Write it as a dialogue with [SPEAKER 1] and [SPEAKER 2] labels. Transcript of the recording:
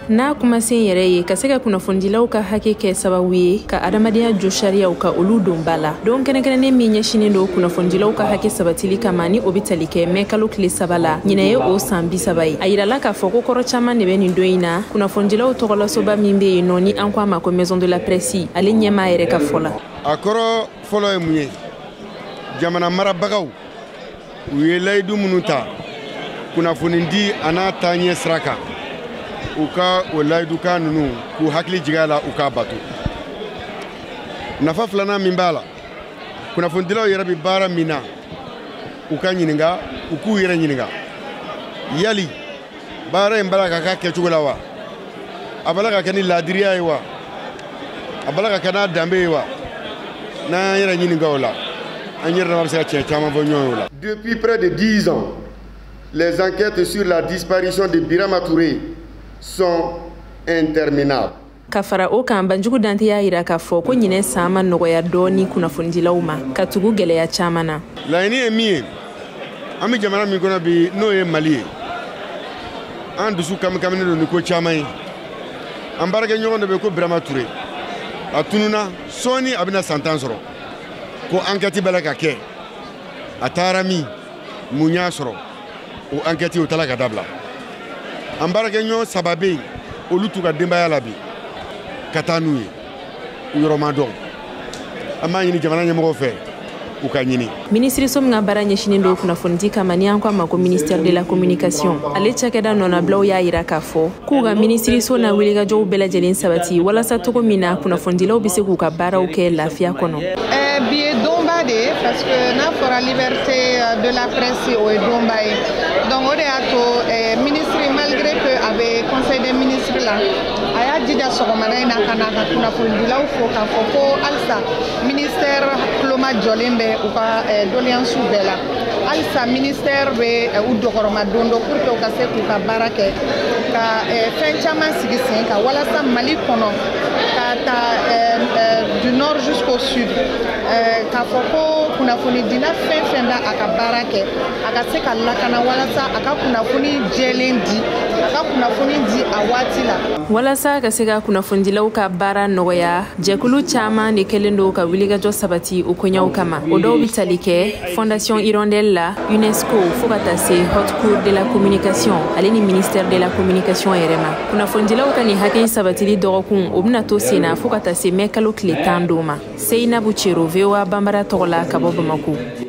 [SPEAKER 1] N'a kumasen yɛrɛ ye ka se ka kunnafonidilaw ka hakɛ kɛ sababu ye ka adamadenya josariyaw ka olu don ba la. Don kɛrɛnkɛrɛnnen min ɲɛsinnen don kunnafonidilaw ka hakɛ sabatili kama, ni o bɛ tali kɛ mɛ kalo tile 3 la, ɲinɛ ye o san 30 ye. A yirala k'a fɔ ko kɔrɔ caman de bɛ nin don in na. Kunnafonidilaw tɔgɔlasoba min bɛ yen nɔ, ni an ko a ma ko Maison de la Presse, ale ɲɛmaa yɛrɛ ka fɔ la,
[SPEAKER 2] a kɔrɔ fɔlɔ ye mun ye? Jamana marabagaw u ye layidu minnu ta kunnafoni di a n'a taaɲɛ sira kan, u ka o layidukan ninnu, k'u hakili jigin a la, u k'a bato. Nafa filanan min b'a la, kunnafonidilaw yɛrɛ bɛ baara min na, u ka ɲininka, u k'u yɛrɛ ɲininka: yali baara in b'a la ka k'a kɛcogo la wa? A b'a la ka kɛ ni laadiriya ye wa? A b'a la ka kɛ n'a danbe ye wa? N'an y'an yɛrɛ ɲininka o la, an yɛrɛ dama bɛ se ka tiɲɛ caman fɔ ɲɔgɔn ye o la.
[SPEAKER 3] Depuis près de 10 ans, les enquêtes sur la disparition de Birama Touré sont interminables.
[SPEAKER 1] Ka fara o kan, Banjugu Dante y'a yira k'a fɔ ko ɲinɛ san ma nɔgɔya dɔɔni kunnafonidilaw ma, ka tugu gwɛlɛya caaman na.
[SPEAKER 2] Laɲini ye min ye, an bɛ jamana min kɔnɔ bi, n'o ye Mali ye, an dusu kamikaminen don ni ko caman ye. An baarakɛɲɔgɔn dɔ bɛ ko Birama Ture, a tununa sɔɔni, a bɛna san 10 sɔrɔ ko enquête bɛ la ka kɛ. A taara min, mun y'a sɔrɔ? O enquête o taara ka dabila. An baarakɛɲɔgɔn saba bɛ yen, olu t'u ka denbaya la bi ka taa n'u ye, u yɔrɔ ma dɔn. An b'a ɲini jamana ɲɛmɔgɔw fɛ, u ka ɲini.
[SPEAKER 1] Minisiriso min ka baara ɲɛsinin don kunnafonidi kama, ni an ko a ma ko ministère de la Communication, ale cakɛda nɔnabilaw y'a yira k'a fɔ k'u ka minisiriso na wulikajɔw bɛɛ lajɛlen sabati walasa cogo min na kunnafonidilaw bɛ se k'u ka baaraw kɛ lafiya kɔnɔ.
[SPEAKER 4] Bi ye donba de ye, parce que n'a fɔra liberté de la presse, o ye donba ye. Donc o de y'a to ministre, malgré que a bɛ conseil des ministres la, a y'a jija sɔgɔmada in na ka na ka kunnafonidilaw fo k'a fɔ ko halisa ministère tuloma jɔlen bɛ u ka doléance bɛɛ la, halisa ministère bɛ u dɔgɔrɔma don dɔ pour que u ka se k'u ka baara kɛ, ka fɛn caman sigi sen kan walasa Mali kɔnɔ, ka ta du nord jusqu'au sud, k'a fɔ ko kunnafonidila fɛn fɛn bɛ a ka baara kɛ, a ka se ka lakana, walasa a ka kunnafoni jɛlen di, a ka kunnafoni di a waati la.
[SPEAKER 1] Walasa ka se ka kunnafonidilaw ka baara nɔgɔya, jɛkulu caaman de kɛlen don ka wulikajɔ sabati o koɲaw kama. O dɔw be tali kɛ Fondation Hirondelle la, UNESCO, fɔɔ ka taa se Haute Cour de la Communication ale ni ministère de la Communication yɛrɛ ma. Kunnafonidilaw ka nin hakɛ sabatili dɔgɔkun, o bena to sen na fɔɔ ka taa se mɛ kalo tile 10 don ma. Seyinabu Cero, VOA Banbara tɔgɔ la, ka bɔ Bamako.